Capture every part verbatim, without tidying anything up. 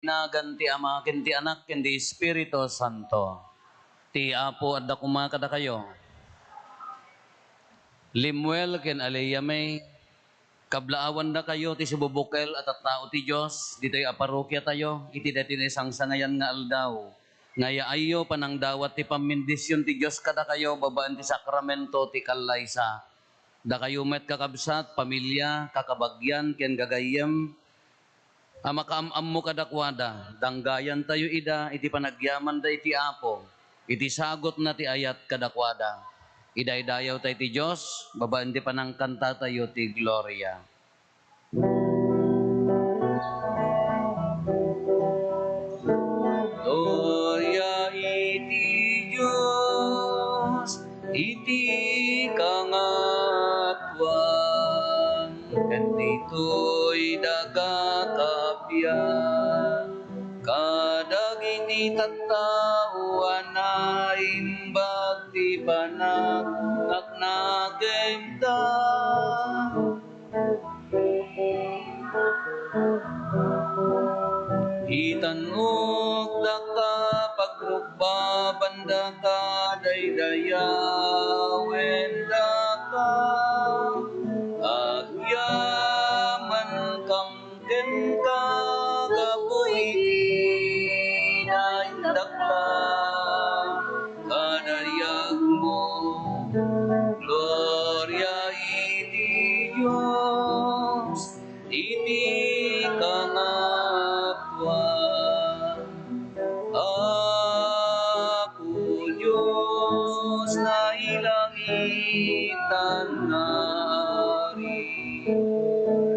nagan ti Ama, ken ti Anak, ken ti Espiritu Santo. Ti Apo adda koma kadakayo. Lemuel ken Aliyah May, kablaawandakayo ti sububukel a tattao ti Dios ditoy a parokiatayo iti daytoy naisangsangayan nga aldaw. Nga yaayyo panangdawat ti pammendision ti Dios kadakayo babaen ti sakramento ti kallaysa. Dakayo met, kakabsat, pamilia, kakabagian, ken gagayyem a makaam-ammo kadakuada, danggayantayo ida iti panagyamanda iti Apo, iti sagutna ti ayat kadakuada. Idaydayawtay ti Dios babaen ti panangkantatayo ti gloria. Gloria iti Dios iti kangatoan, ken ditoy daga kabian, kadagiti tattao a naimbag ti panagnakenna. Itan-okdaka, pagrukbaban daka, daydayawen daka, agyamankam kenka, gapu iti naindakla kadayagmo. Gloria iti Dios iti kangatoan. Apo Dios, nailangitan nga Ari,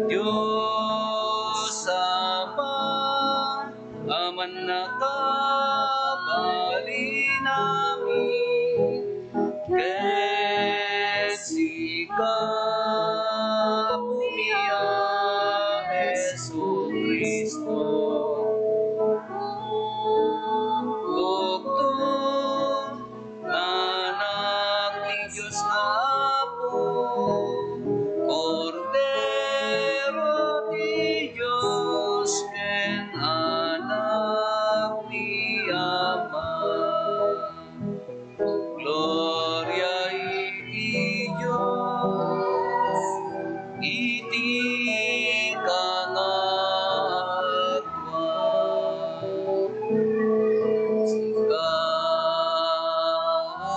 Dios Ama, a mannakabalinami, ket sika, Apomi a Jesu-Cristo, tuktok nga Anak ti Dios nga Apo, Kordero ti Dios, ken Anak ti Ama. Gloria iti Dios iti kangatoan. Sika a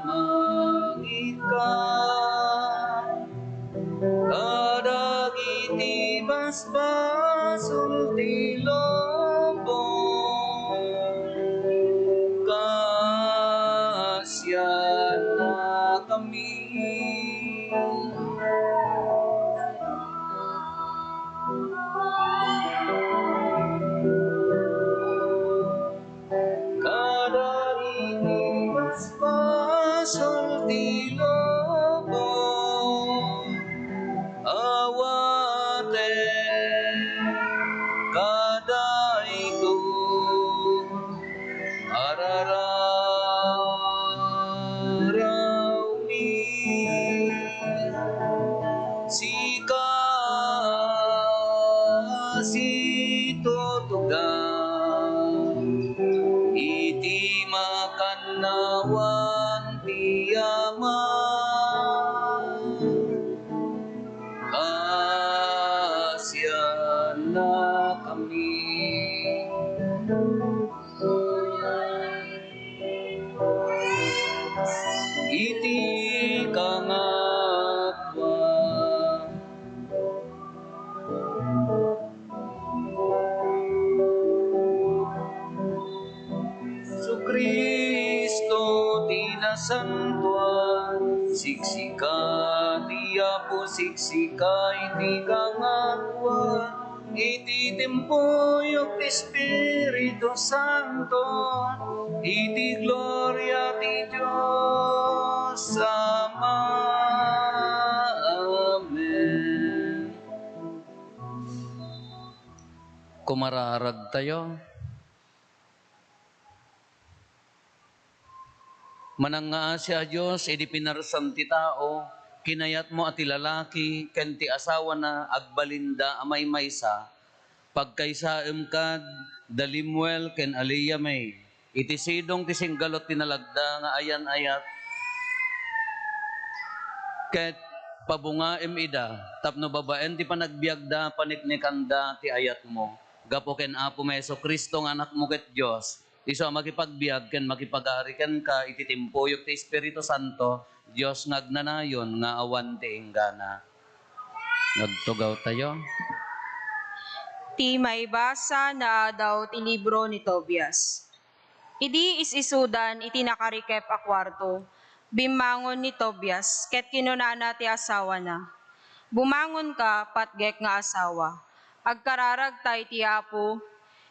mangikan kadagiti basbasol ti lubong, kaasiannakami. Kadagiti basbasol ti lubong, awaten kadaytoy a rararawmi. Sika a situtugaw iti makannawan ti Ama, kaasiannakami. Iti kangatoan. Jesu-Cristo ti nasantoan, siksika ti Apo, siksika iti kangatoan. Iti timpuyog ti Espiritu Santo, iti gloria ti Dios Ama. Amen. Kumararagtayo. Manangngaasi a Dios, idi pinarsan ti tao, kinayatmo a ti lalaki ken ti asawana agbalinda a maymaysa, Pagkaysaem kad da Lemuel ken Aliyah May, iti sidong ti singgalot ti nalagda nga ayan-ayat, ket pabungaem ida tapno babaen ti panagbiagda, paniknikanda ti ayatmo. Gapu ken Apomi Jesu-Cristo nga Anakmo ket Dios, isu a makipagbiag ken makipag-ari kenka iti timpuyog ti Espiritu Santo, Dios nga agnanayon nga awan ti inggana. Agtugawtayo. Ti maibasa nga adda ti libro ni Tobias. Idi is-isudan iti nakarikep a kuarto, bimmangon ni Tobias ket kinunana ti asawana, "Bumangonka, patgek nga asawa. Agkararagta iti Apo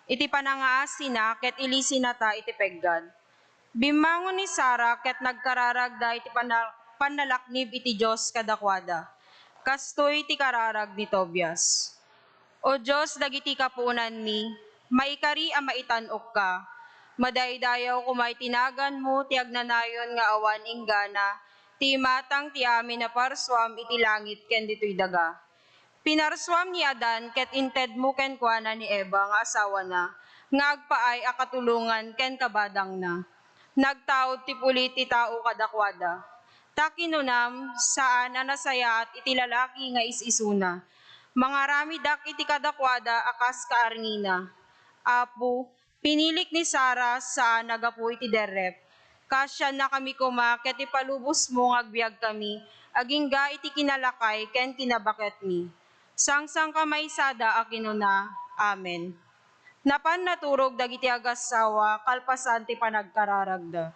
iti panangaasina ket ilisinata iti peggad." Bimmangon ni Sara ket nagkararagda iti panna-, pannalaknib iti Dios kadakuada. Kastoy ti kararag ni Tobias. O Dios dagiti kapuonanmi, maikari a maitan-okka. Madaydayaw koma iti naganmo ti agnanayon nga awan inggana, ti imatang ti amin a parsuam iti langit ken ditoy daga. Pinarsuam ni Adan ket intedmo kenkuana ni Eva nga asawana nga agpaay a katulongan ken kabadangna. Nagtaud ti pulit ti tao kadakuada. Ta kinunam, saan a nasayaat iti lalaki nga is-isuna. Mangaramidak iti kadakuada a kas kaarnina. Apo, pinilik ni Sara saan a gapu iti derrep. Kasiannakami koma ket ipalubosmo nga agbiagkami agingga iti kinalakay ken kinabaketmi. Sangsangkamaysada a kinuna, Amen. Napan naturog dagiti agassawa kalpasan ti panagkararagda.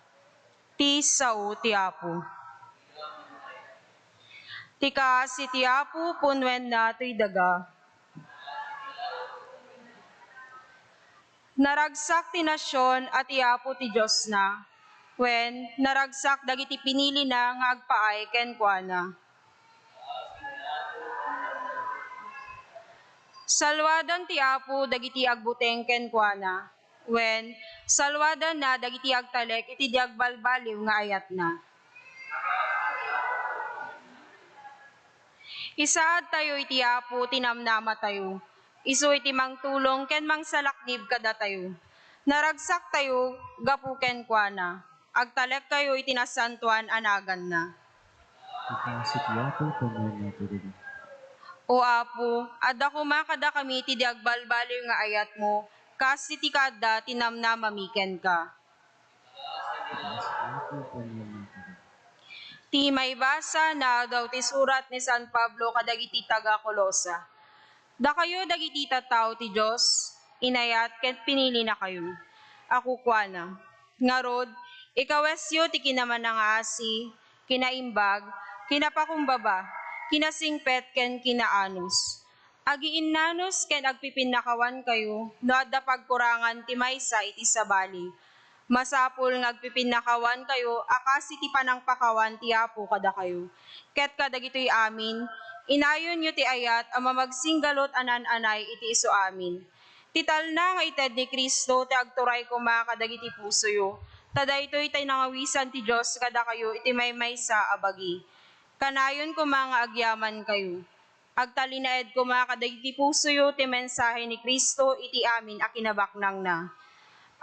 Ti sao ti Apo. Ti kaasi ti Apo punnoenna toy daga. Naragsak ti nasion a ti Apo ti Diosna, wen, naragsak dagiti pinilina nga agpaay kenkuana. Saluadan ti Apo dagiti agbuteng kenkuana, wen, saluadanna dagiti agtalek iti di agbalbaliw nga ayatna. Isaadtayo iti Apo ti namnamatayo, isu iti mangtulong ken mangsalaknib kadatayo. Naragsaktayo gapu kenkuana. Agtalekkayo iti nasantoan a naganna. Ti kaasi ti Apo punnoenna toy daga. O Apo, adda koma kadakami ti di agbalbaliw nga ayatmo, kas iti kaadda ti namnamami kenka. Ti kaasi ti Apo punnoenna toy daga. Ti maibasa nga adda ti surat ni San Pablo kadagiti taga-Colosa. Dakayo dagiti tattao ti Dios, inayat ket pinilinakayo a kukuana. Ngarud, ikawesyo ti kinamanangaasi, kinaimbag, kinapakumbaba, kinasingpet ken kinaanus. Agiinnanus ken agpipinnakawankayo no adda pagkurangan ti maysa iti sabali. Masapul nga agpipinnakawankayo a kas iti panangpakawan ti Apo kadakayo. Ket kadagitoy amin, inayonyo ti ayat a mamagsinggalot a naan-anay iti isu amin. Ti talna nga ited ni Cristo ti agturay koma kadagiti pusoyo, ta daytoy ti nangawisan ti Dios kadakayo iti maymaysa a bagi. Kanayon koma nga agyamankayo. Agtalinaed koma kadagiti pusoyo ti mensahe ni Cristo iti amin a kinabaknangna.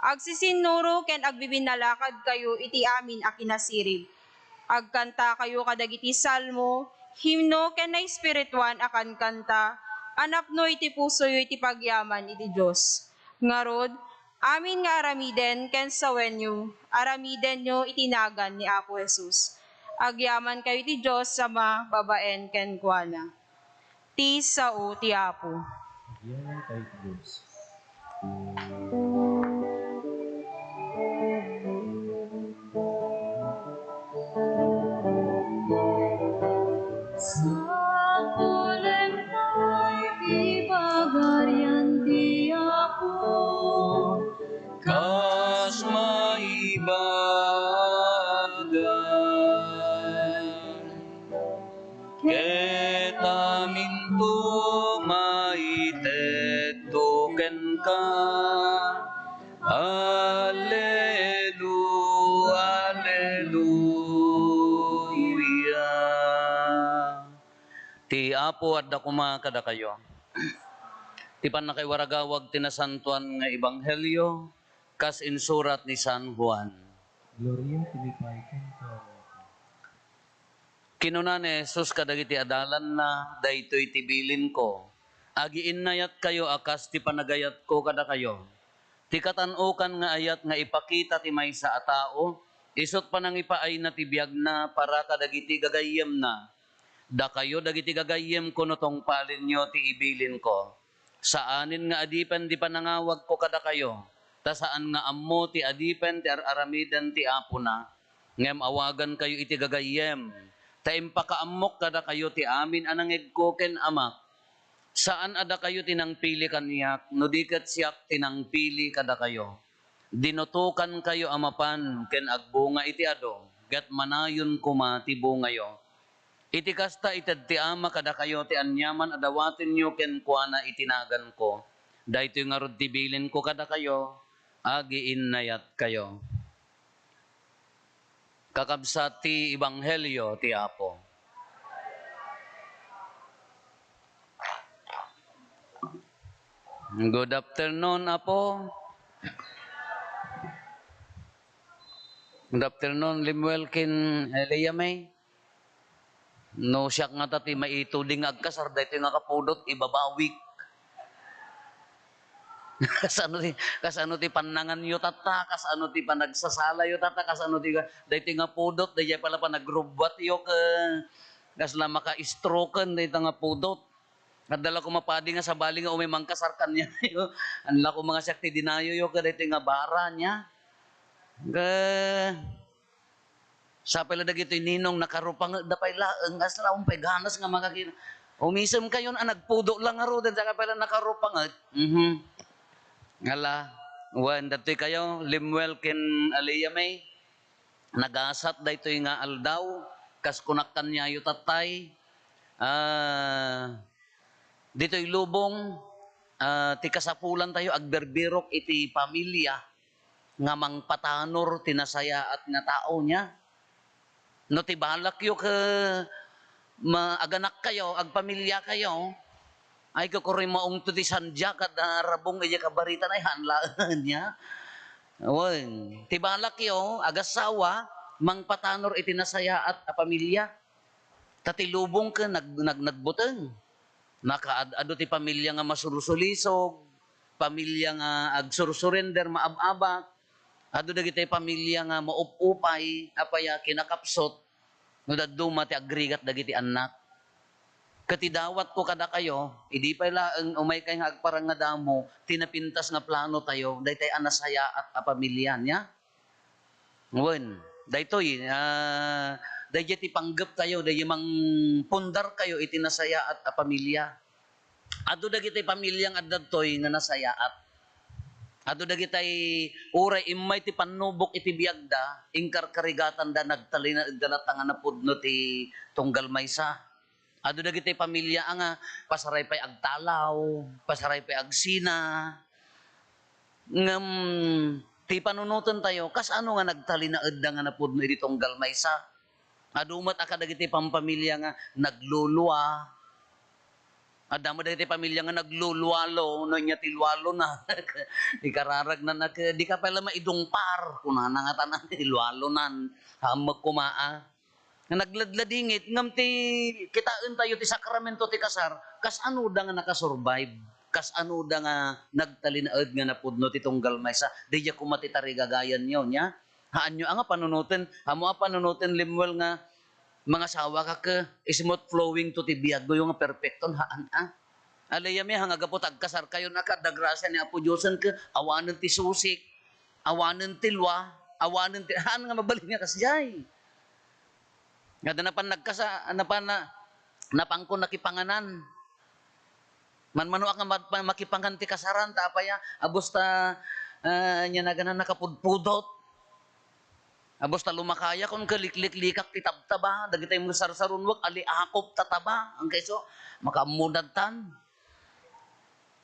Agsisinnuro ken agbibinnalakadkayo iti amin a kinasirib. Agkantakayo kadagiti salmo, himno ken naespirituan a kankanta a napno iti pusoyo iti pagyaman iti Dios. Ngarud, amin nga aramiden ken sawenyo, aramidenyo iti nagan ni Apo Jesus. Agyamankayo iti Dios Ama babaen kenkuana. Ti sao ti Apo. Agyamantayo iti Dios. Sapulentayo ti Pagarian ti Apo. Kas maibagan. Ket aminto maitedto kenka. Allelu-, alleluia. Ti Apo adda koma kadakayo. Ti pannakaiwaragawag ti nasantoan nga ebanghelio, kas insurat ni San Juan. Gloria ti Apo. Kinuna ni Jesus kadagiti adalanna, "Daytoy ti bilinko, agiinnayatkayo a kas ti panagayatko kadakayo. Ti katan-okan nga ayat nga ipakita ti maysa a tao, isut' panangipaayna ti biagna para kadagiti gagayyemna. Dakayo dagiti gagayyemko no tungpalenyo ti ibilinko. Saanen nga adipen ti panangawagko kadakayo, ta saan nga ammo ti adipen ti ar-aramiden ti apona. Ngem awagankayo iti gagayyem, ta impakaammok kadakayo ti amin a nangegko ken Amak. Saan a dakayo ti nangpili kaniak, no di ket siak ti nangpili kadakayo. Dinutokankayo a mapan ken agbunga iti adu, ket manayon koma ti bungayo. Iti kasta, ited ti Ama kadakayo ti aniaman a dawatenyo kenkuana iti naganko. Daytoy ngarud ti bilinko kadakayo, agiinnayatkayo." Kakabsat ti ebanghelio ti Apo. Good afternoon, Apo. Good afternoon, Lemuel ken Elia May. No siak ngata ti maituding nga agkasar, daytoy nga kapudot, ibabawik. Kasano ti, kasano ti pannanganyo tatta, kasano ti panagsasalayo tatta, kasano ti, daytoy nga pudot, daydiay pala panagrubbuatyo, ket kasla maka-stroken dayta nga pudot. Adda la koma padi nga sabali nga umay mangkasar kaniayo. Ania la koma nga siak ti dinayoyo, ket daytoy nga bara nia. Ket Sa pay la dagitoy ninong, nakarupangetda pay laeng, kasla umpay ganas nga makakita. Umisemkayon a nagpudo la ngaruden, saka pay la nakarupanget. Mhm. Ala, wen, datoy kayo, Lemuel ken Elia May, nagasat daytoy nga aldaw, kas kunak kaniayo tattay, ah, ditoy lubong, ah, ti kasapulan tayo, agbirbirok iti pamilya nga mangpatanor ti nasayaat nga tao nia. No ti balakyo ket ma-, aganakkayo, agpamiliakayo, ay, kukuri maungto ti sandia kad, ah, rabong idiay kabarita na, ay, haan laeng nia. Wen, ti balakyo, agassawa, mangpatanor iti nasayaat a pamilya. Ta ti lubong ket nag-, nag-, nagbuteng. Nakaad-adu ti pamilya nga masursulisog, pamilya nga agsursurender, maab-abak. Adu dagiti pamilya nga maup-upay, apay a kinakapsut, no dadduma ti agrigat dagiti annak. Ket ti dawatko kadakayo, idi pay laeng umaykay nga agparangadamo ti napintas nga plano tayo, daytay a nasayaat a pamilya nia. Wen, daytoy, ah, daydiay ti panggep tayo, daydiay mangpundar kayo iti nasayaat a pamilya. Adu dagiti pamilya nga adda ditoy nga nasayaat. Adu dagitay uray immay ti pannubok iti biagda, inkarkarigatanda, nagtalinaedda latta nga napudno ti tunggal maysa. Adu dagiti pamilya a nga pasaray pay agtalaw, pasaray pay agsina. Ngem ti panunoten tayo, kasano nga nagtalinaedda nga napudno iti tunggal maysa? Adu met a kadagiti pampamilya nga naglulua. Adda met dagiti pamilya nga naglulualo, no ania ti lualona. Ikararagna na ket, "Dika pay la maidungpar," kunana nga tanan, ti lualonan. Hammek koma a. Nga nagladladingit, ngem ti kitaen tayo ti sakramento ti kasar, kasanoda nga nakasurvive, kasanoda nga nagtalinaed nga napudno ti tunggal maysa, daydiay koma ti tarigagayanyo, nia? Haanyo a nga panunoten, ammo a panunoten, Lemuel, nga mangasawa ka ket smooth flowing to ti biagyo nga perfecton, haan a. Elia May, haan nga gapu ta agkasar kayon a ket adda grasia ni Apo Diosen ket awanen ti susik, awanen ti lua, awanen ti, haan nga mabalin nga kasdiay. Nga adda napan nagkasa-, napan na, napankon nakipanganan. Manmanoak nga ma-, ma-, makipangan ti kasaran, ta apay a, abus ta, ah, ania nagana nakapudpudot. Abus ta lumakayakon ket likliklikak ti tabtaba, dagitay met sarsarunwek, aliakop ta taba, ang kayso, makaammo dattan.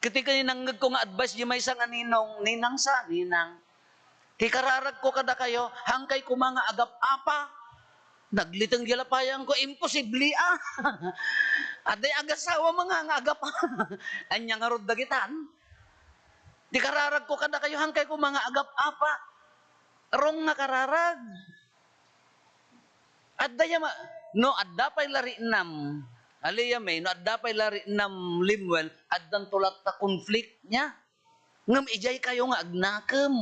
Ket ti kinangngegko nga advice, di maysa nga ninong, ninang sa, ninang. Ti kararagko kadakayo, hangkay koma nga agap-apa. Nagliteng di lapayanko, imposible, ah. Adda agasawa nga, nga agapa. Ania ngarud dagitan? Ti kararagko kadakayo, hankay ko nga agap-apa. Wrong nga kararag. Adda ya ma-, no adda pay la rinnam, aliyami, no adda pay la rinnam, Lemuel, addanto latta conflict nia. Ngem idiay kayo nga agnakem.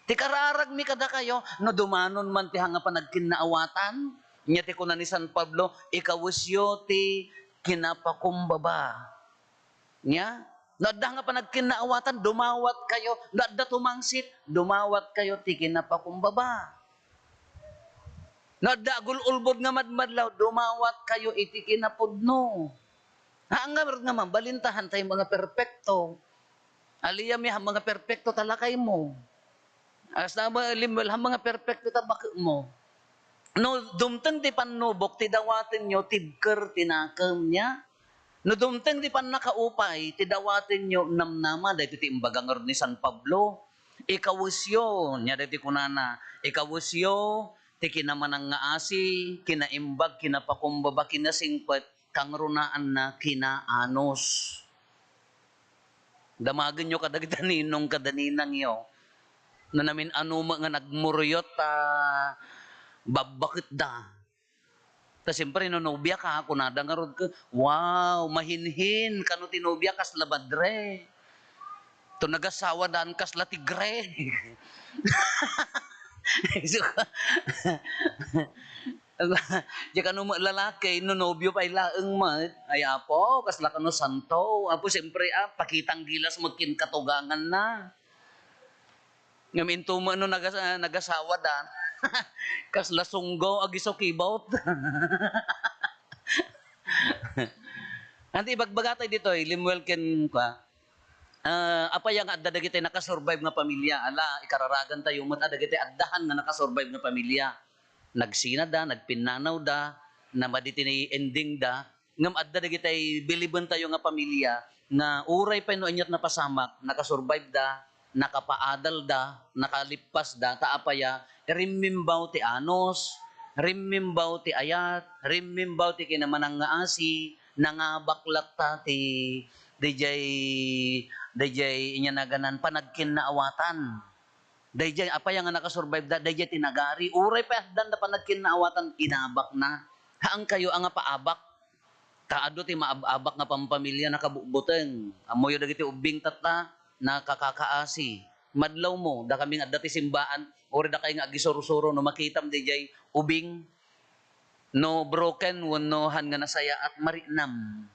Ti kararagmi kadakayo, no dumanon man ti hanga panagkinnaawatan, nia ti kuna ni San Pablo, ikawesyo ti kinapakumbaba. Nia? No adda nga panagkinnaawatan, dumawat kayo. No adda tumangsit, dumawat kayo ti kinapakumbaba. No adda agul-ulbod nga madmadlaw, dumawat kayo iti kinapudno. Haan ngarud nga mabalinta, hantay mga perpekto. Aliyami, haan mga perpekto ta lakaymo. Hasta mo, Lemuel, haan mga perpekto ta baketmo. No dumteng ti pannubok ti dawatenyo, tibker ti nakem nia. No dumteng ti pannakaupay ti dawatenyo, namnama. Daytoy ti imbaga ngarud ni San Pablo. Ikawesyo, nia daytoy kunana, ikawesyo ti kinamanangngaasi, kinaimbag, kinapakumbaba, kinasingpet, kangrunaanna, kinaanos. Damagenyo kadagita ninong kada ninangyo. No namin-ano met nga nagmuriot ta babbaketda. Ta siyempre, no nobiaka, kunada ngarud ket, "Wow, mahinhin, kano ti nobia, kasla madre. To nagasawadan, kasla tigre." Isu ka. Diak kano met lalaki, no nobio pay laeng met. Ay, Apo, kasla kano santo. Apo, siyempre, ah, pakitang gilas met ken katuganganna. Ngem into met no nagas-, ah, nagasawadan, kasla sunggaw agisukibot. Ania ti ibagbagatayo ditoy, Lemuel ken kua, ah, apay nga adda dagiti nakasurvive nga pamilia? Ala, ikararagantayo met a dagiti addahan nga nakasurvive nga pamilia. Nagsinada, nagpinnanawda, namadi ti endingda, ngem adda dagiti bilibentayo nga pamilia nga uray pay no aniat napasamak, nakasurviveda, nakapaadalda, nakalippasda, ta apaya, rimmimbaw ti anos, rimmimbaw ti ayat, rimmimbaw ti kinamanangngaasi, nangabak latta ti, daydiay, daydiay inyanagan, panagkinnaawatan. Daydiay, apaya nga nakasurviveda, daydiay ti nagari, uray pay addan da panagkinnaawatan, inabakna. Haan kayo a nga paabak. Ta adu ti maab-abak nga pampamilia, nakabutbuteng. Ammoyo dagiti ubbing tatta, nakakakaasi. Madlawmo, dakami nga adda ti simbaan, uray dakay nga agisursuro, no makitam daydiay ubing, no broken wenno han nga nasayaat, mariknam.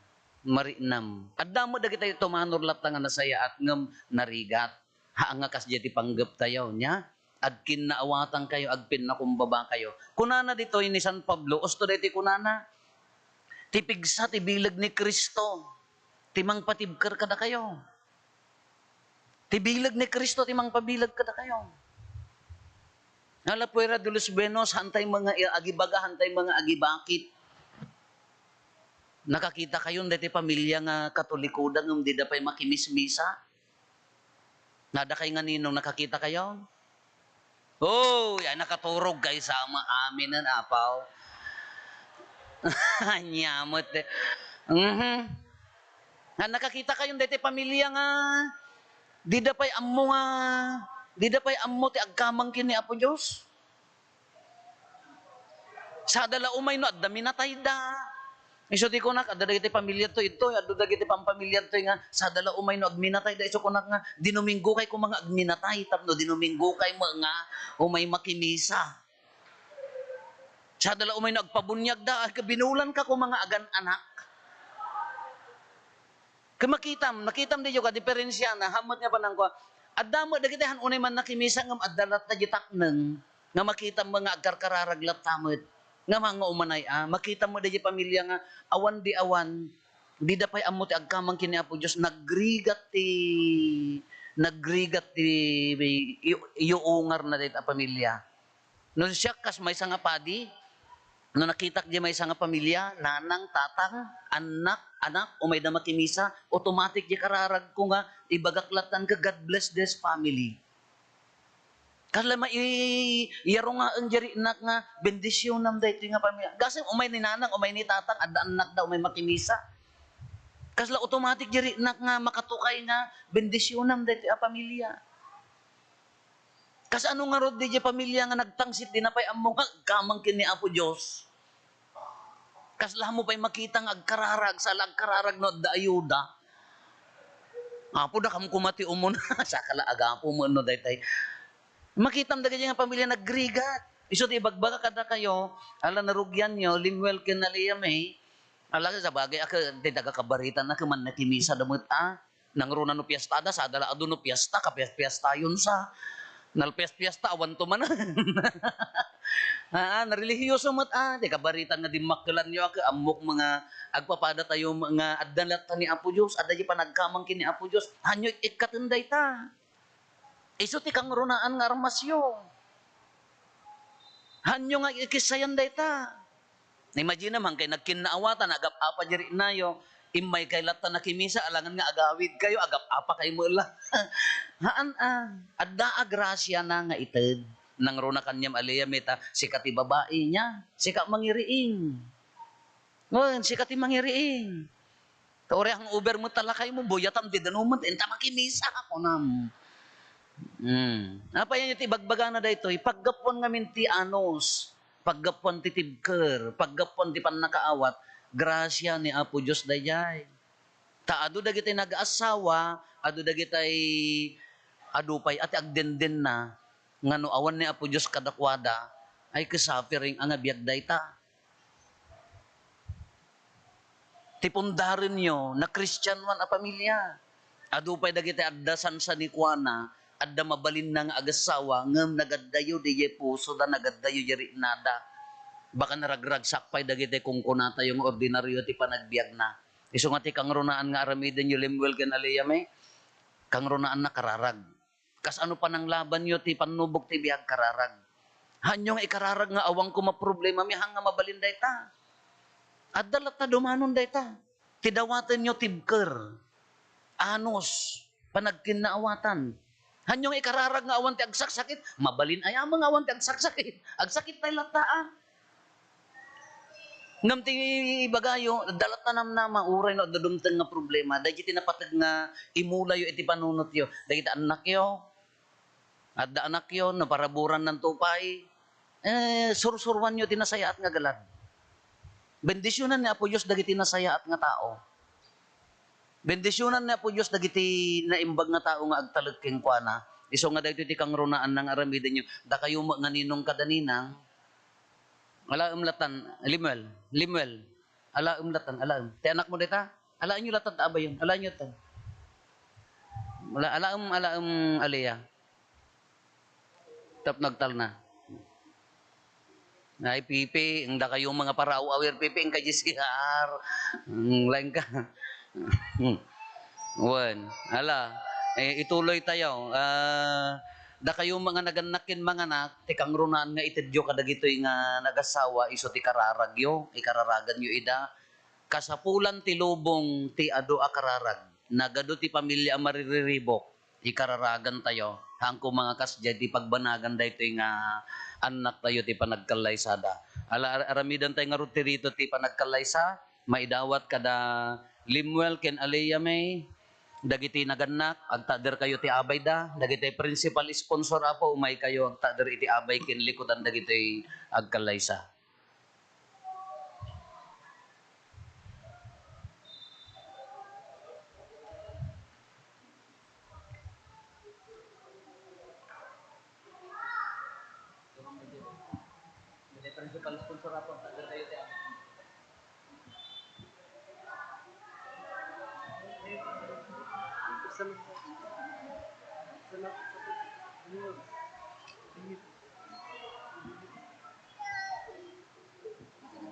Mariknam. Adda met dagiti tumanor latta nga nasayaat ngem narigat. Haan nga kasdiay ti panggeptayo, nia? Agkinnaawatankayo, agpinnakumbabakayo. Kunana ditoy ni San Pablo, usto daytoy kunana, ti pigsa ti bileg ni Cristo ti mangpatibker kadakayo. Ti bileg ni Cristo ti mangpabileg kadakayo. Ala, fuera de los buenos, hantay mga agibaga, hantay mga agibakit. Nakakitakayon daytoy pamilia nga Katolikoda ngem dida pay makimismisa? Nadakay nga ninong, nakakitakayo? Oy, ay, nakaturog kay sama. Aminen, apaw. Ania met, eh. Mhm. Nga nakakitakayon daytoy pamilia nga dida pay ammo nga, dida pay ammo ti agkamang ken ni Apo Dios? Sada la umay no adda minatayda. Isu ti kunak, adda dagiti pamiliadto idtoy, adda dagiti pampamiliadtoy nga sada la umay no agminatayda. Isu kunak nga, dinuminggokay koma nga agminatay tapno dinuminggokay met nga umay makimisa. Sada la umay no agpabuniagda, ay, kabinulanka koma nga agan-anak. Ket makitam, nakitam daydiay ka, diferensiana, haan met nga panangkua. Adda met dagiti han unay man nakimisa ngem adda latta diay takneng nga makitam nga agkarkararag latta met. Ngem haan nga umanay a, makitam met daydiay pamilia nga awan di awan, dida pay ammo ti agkamang ken ni Apo Dios, nagrigat ti, nagrigat ti yu-, yuungarna dayta a pamilia. No siak kas maysa nga padi, no nakitak diay maysa nga pamilia, nanang, tatang, annak, anak, umayda makimisa, automatic diay kararagko nga ibagak lattan nga, "God bless this family." Kasla mai-, iyarungaen diay riknak nga bendisionam daytoy nga pamilya. Gasem umay ni nanang, umay ni tatang, adda annakda, umay makimisa. Kasla automatic diay riknak nga makatukay nga bendisionam daytoy a pamilya. Kasano ngarud diay pamilya nga nagtangsit, di na pay ammo nga agkamang ken ni Apo Dios? Kasla mo pay makita nga agkararag, sala agkararag no adda ayuda. Apo, dakam koma ti umuna. Saka la agapo mo no daytay. Makitam dagiti nga pamilya nagrigat. Isu ti ibagbaga kadakayo, ala narugianyo, Lemuel ken Aliyah May, ala, sabagay, a, ti taga-Cabarita na, ket mannakimisa da met, a. Nangruna no piestada, sada la adu no piesta, kapias-piestayonsa. Nalpias-piesta, awanto manen. Aa, narelihiyoso met, a. Ti Cabarita nga dimmakkelanyo, a, ket ammok nga agpapadatayo nga adda latta ni Apo Dios, adda diay panagkamang ken ni Apo Dios. Hanyo ik-ikkaten dayta. Isu ti kangrunaan nga armasyo. Hanyo nga ikissayan dayta. Imagine, man kay nagkinnaawatan, agap-apa diay riknayo, immaykay latta nakimisa, alangan nga agawidkayo, agap-apakay met la. Haan, a, adda a grasiana nga ited. Nangruna kaniam, Aliyah May, ta, sika ti babai niya, sika mangiriing. Wen, sika ti mangiriing. Ta uray hangover met ta lakaymo, buyatam ti danumen, inta makimisa, kunam. Hmm. Apay ti ibagbagana daytoy? Paggapuan ngamin ti anus, paggapuan ti tibker, paggapuan ti pannakaawat, grasia ni Apo Dios daydiay. Ta adu dagiti nag-asawa, adu dagitay adu pay a ti agdendenna nga no awan ni Apo Dios kadakuada, ay, ket suffering a nga biag dayta. Ti pundarenyo, nakristianoan a pamilya. Adu pay dagiti adda sansanikuana, adda mabalinna nga agassawa, ngem nagaddayo diay pusoda, nagaddayo diay riknada. Baka naragragsak pay dagiti kunkunatayo nga ordinario ti panagbiagna. Isu nga ti kangrunaan nga aramidenyo, Lemuel ken Aliyah May, kangrunaanna kararag. Kasano pananglabanyo ti pannubok ti biag? Kararag. Hanyo nga ikararag nga awan koma problemami, haan nga mabalin dayta. Adda latta dumanon dayta. Ti dawatenyo, tibker, anus, panagkinnaawatan. Hanyo nga ikararag nga awan ti agsaksakit? Mabalin aya met nga awan ti agsaksakit? Agsakit pay latta, a. Ngem ti ibagayo, adda latta namnama, uray no adda dumteng nga problema, daydi ti napateg nga imulayo iti panunotyo, dagiti annakyo, adda anakyo, naparaburannanto pay, eh, sursuroanyo ti nasayaat nga galad. Bendisionan ni Apo Dios dagiti nasayaat nga tao. Bendisionan ni Apo Dios dagiti naimbag nga tao nga agtalek kenkuana. Isu nga daytoy ti kangrunaan nga aramidenyo. Dakayo met nga ninong kada ninang, alaem latan, Lemuel, Lemuel. Alaem latan, alaem. Ti anakmo dayta? Alaenyo latan ta abayen. Alaenyo latan. Ala-, alaem, alaem, Aliyah. Tapno agtalna. Ay, Pipi, ang dakayo mga paraw-awir, Pipi, ang ka-J C R. Ang lain ka. Wen, ala, eh, ituloy tayo. Ah, dakayo mga nagannak ken manganak, ti kangrunaan nga itedyo kadagitoy nga nagasawa, isu ti kararagyo, ikararaganyo ida. Kasapulan ti lubong ti adu a kararag, nagadu ti pamilia a maririribok. Ikararagantayo, haan koma nga kasdiay ti pagbanagan daytoy nga annaktayo ti panagkallaysada. Ala, ar-, aramidentayo ngarud ti ritu ti panagkallaysa, maidawat kada Lemuel ken Aliyah May, dagiti nagannak, agtakderkayo ti abayda, dagiti principal sponsor, Apo, umaykayo agtakder iti abay ken likudan dagitoy agkallaysa.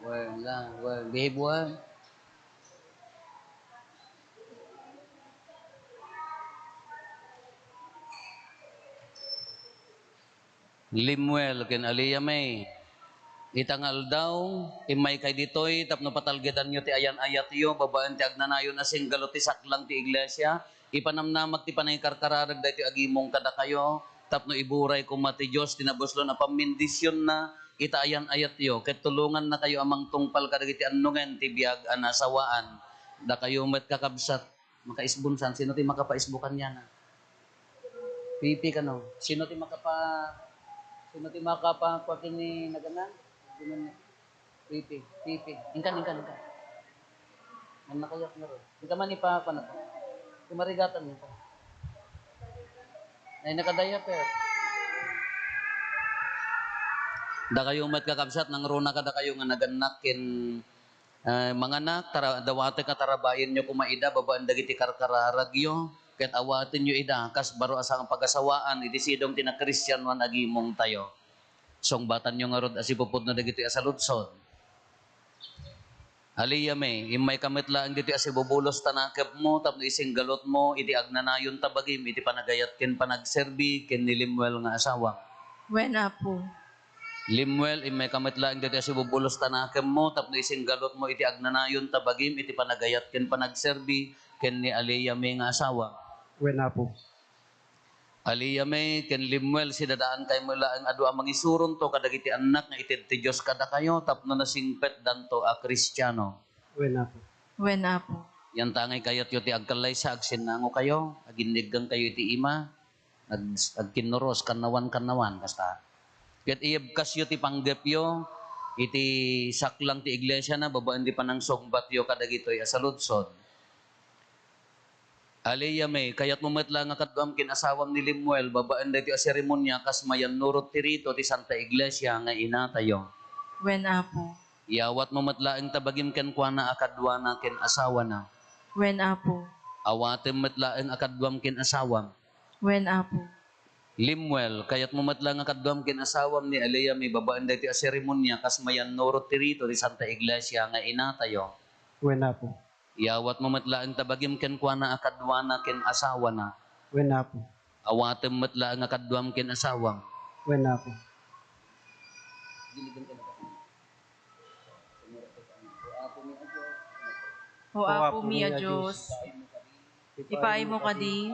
Well, la, well, behave well. Lemuel ken Aliyah May. Ita nga aldaw, immaykay ditoy tapno patalgedanyo ti ayan-ayatyo babaen ti agnanayon a singgalo ti saklang ti iglesia. Ipanamnamag ti panangikarkararag daytoy agimong kadakayo. Tapno iburay koma ti Dios ti nabuslon a pammendisionna ita ayan-ayatyo, ket tulongannakayo a mangtungpal kadagiti annongen ti biag a naasawaan. Dakayo met, kakabsat, makaisbon san? Sino ti makapaisbo kaniana? Pipi kano? Sino ti makapa-, sino ti makapa-, kua ken ni nagana? Pipi, pipi. Inkan, inkan, inkan. Ang nakayak na ron. Inka man ipa-, paano to? Kumarigatan mo pa. Ay, nakadaya, per. Dakayo met, kakabsat, nangruna kadakayo nga nagannak ken, eh, manganak, tara-, dawatek nga tarabayenyo koma ida babaen dagiti karkararagyo, ket awatenyo ida kas baro a saan a pagasawaan iti sidong ti nakristianoan a gimongtayo. Sungbatanyo ngarud a sipupudno dagitoy a saludsod. Aliyami, immayka met laeng ditoy a sibubulos ta nakemmo tapno isinggalutmo iti agnanayon ta bagim iti panagayat ken panagserbi ken ni Lemuel nga asawam. Wen, Apo. Lemuel, immayka met laeng ditoy a sibubulos ta nakemmo tapno isinggalutmo iti agnanayon ta bagim iti panagayat ken panagserbi ken ni Aliyami nga asawam. Wen, Apo. Aliyami ken Lemuel, sidadaankaymo laeng a dua a mangisuronto kadagiti annak nga ited ti Dios kadakayo tapno nasingpetdanto a Kristiano. Wen, Apo. Wen, Apo. Yantangay kayatyo ti agkallaysa, agsinnangokayo, aginniggankayo iti ima, ag-, agkinnuros, kannawan, kannawan, kasta. Ket iyebkasyo ti panggepyo iti saklang ti iglesiana babaen ti panangsungbatyo kadagitoy a saludsod. Aliyami, kayatmo met la nga kaduam ken asawam ni Lemuel babaen daytoy a seremonia kas mayannurot ti rito ti Santa Iglesia nga inatayo. Wen, Apo. Iyawatmo met laeng ta bagim kenkuana a kaduana ken asawana. Wen, Apo. Awatem met laeng a kaduam ken asawam. Wen, Apo. Lemuel, kayatmo met la nga kaduam ken asawam ni Aliyami babaen daytoy a seremonia kas mayannurot ti rito ti Santa Iglesia nga inatayo. Wen, Apo. Iyawatmo met laeng ta bagim kenkuana a kaduana ken asawana. Wen, Apo. Awatem met laeng a kaduam ken asawam. Wen, Apo. O Apo mi a Dios, ipaaymo kadi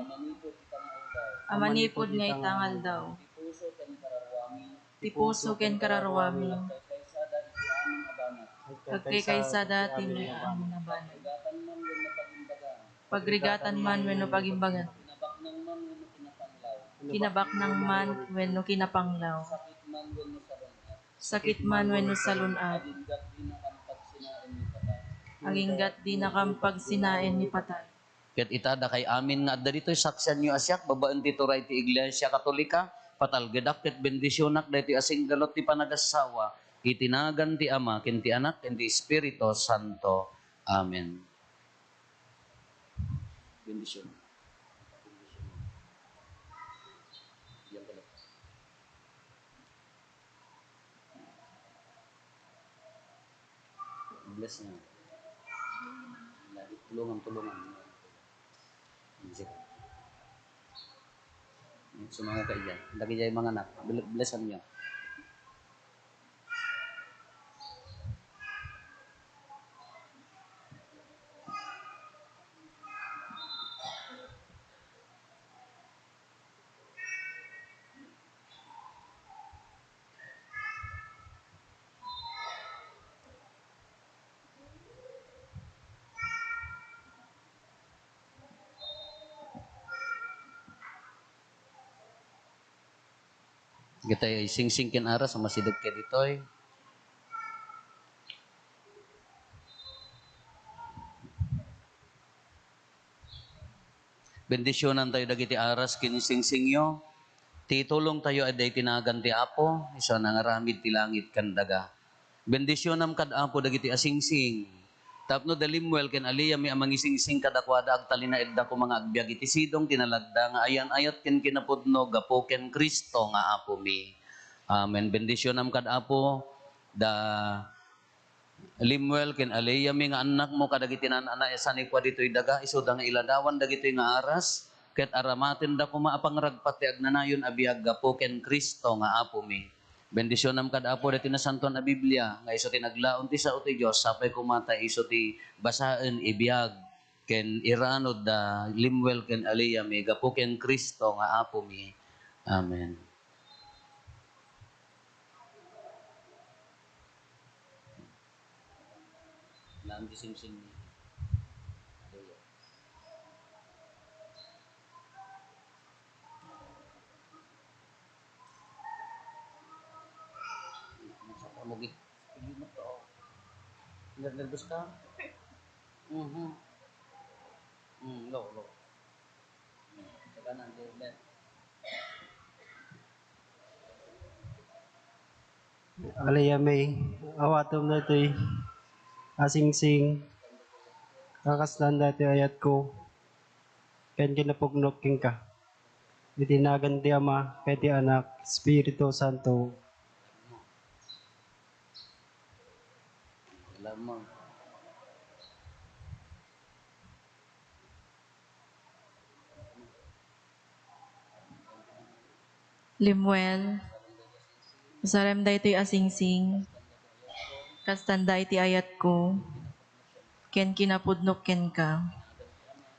a manipud nga ita nga aldaw ti puso ken kararwami agkaykaysada ti amin a banag. Pagrigatan man wenno pagimbagan. Kinabaknang man wenno kinapanglaw. Sakit man wenno salun-at. Aginggat dinakam pagsinaen ni patay. Ket ita, dakay amin nga adda ditoy, saksianyo a siak, babaen ti turay ti Iglesia Katolika, patalgedak ket bendisionak daytoy a singgalut ti panagassawa iti nagan ti Ama, ken ti Anak, ken ti Espiritu Santo. Amen. Bendision. Bendision. Diyan ka lang. Bless niya. Lagi tulungan, tulungan. Sige. Sumango ka iya. Lagi niya yung mga anak. Ble-, blessan niya. Dagiti singsing ken aras a masideg kaditoy. Bendisionantayo dagiti aras ken singsingyo. Ti tulongtayo adda iti nagan ti Apo, isu a nangaramid ti langit ken daga. Bendisionam kad Apo dagiti asingsing. Tapno da Lemuel ken Aliyami a mangisingsing kadakuada, agtalinaedda koma nga agbiag iti sidong ti nalagda nga ayan-ayat ken kinapudno gapu ken Cristo nga Apomi. Amen. Bendisionam kad Apo da Lemuel ken Aliyami nga annakmo kadagiti naan-anay a sanikua ditoy daga, isuda nga iladawan dagitoy nga aras, ket aramatenda koma a pangragpat ti agnanayon a biag gapu ken Cristo nga Apomi. Bendisionam kad Apo daytoy nasantoan a Biblia, nga isu ti naglaon ti sao ti Dios, sapay koma ta isu ti basaen, ibiag, ken iranud da Lemuel ken Aliyami gapu ken Cristo nga Apomi. Amen. Lam di simsim ni. Hallelujah. Sa pamugit. Hindi mo to. Ner-, nervous ka? Mhm. Mm, low, low. Mm, saka na, hindi, hindi. Alay-a May, awatem daytoy a singsing, kakastan daytoy ayatko, ken kinapudnok kenka. Iti nagan ti Ama, ken ti Anak, Espiritu Santo. Lamang. Lemuel, usarem daytoy a singsing, kastan da iti ayatko, ken kinapudnok kenka.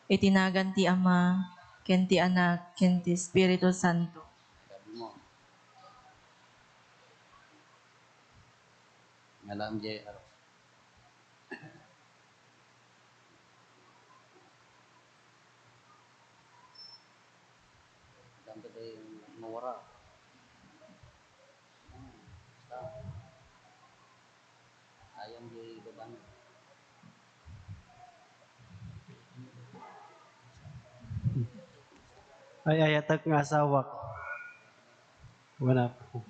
Iti nagan ti Ama, ken ti Anak, ken ti Espiritu Santo. Ngalam, J R. Dam ka tayo mawara. Hmm, basta. Ayam di babang. Ay, ayatek nga asawak. Wala po.